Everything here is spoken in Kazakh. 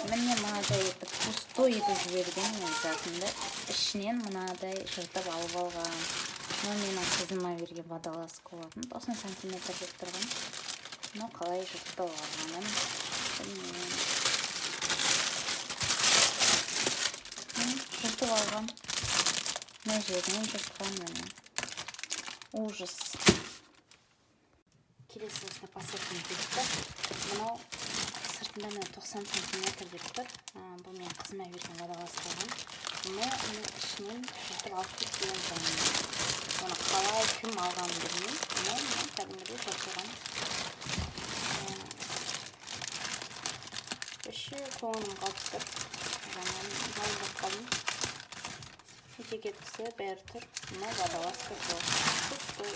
Міне, мынадай етіп, пустой етіп жіберген мен затымды, ішінен мынадай жыртып алып алған. Мынау менің қызыма берген водолазка болатын, 90 сантиметр деп тұрған, но қалай жыртып алғанын білмеймін. Жыртып алған, мына жерінен жыртқан, міне, ужас. Келесі осындай посылкам келіпті. Мынау сыртында, міне, 90 сантиметр деп тұр. Бұл менің қызыма берген водолазка болған, но міне, ішінен жыртып алып кеткен. Оны қалай, кім алғанын білмеймін, но міне, кәдімгідей жыртылған. Вообще көңілім қалып тұр, жаман уайымдап қалдым. Этикеткасы бәрі тұр, но водолазка жоқ, пустой.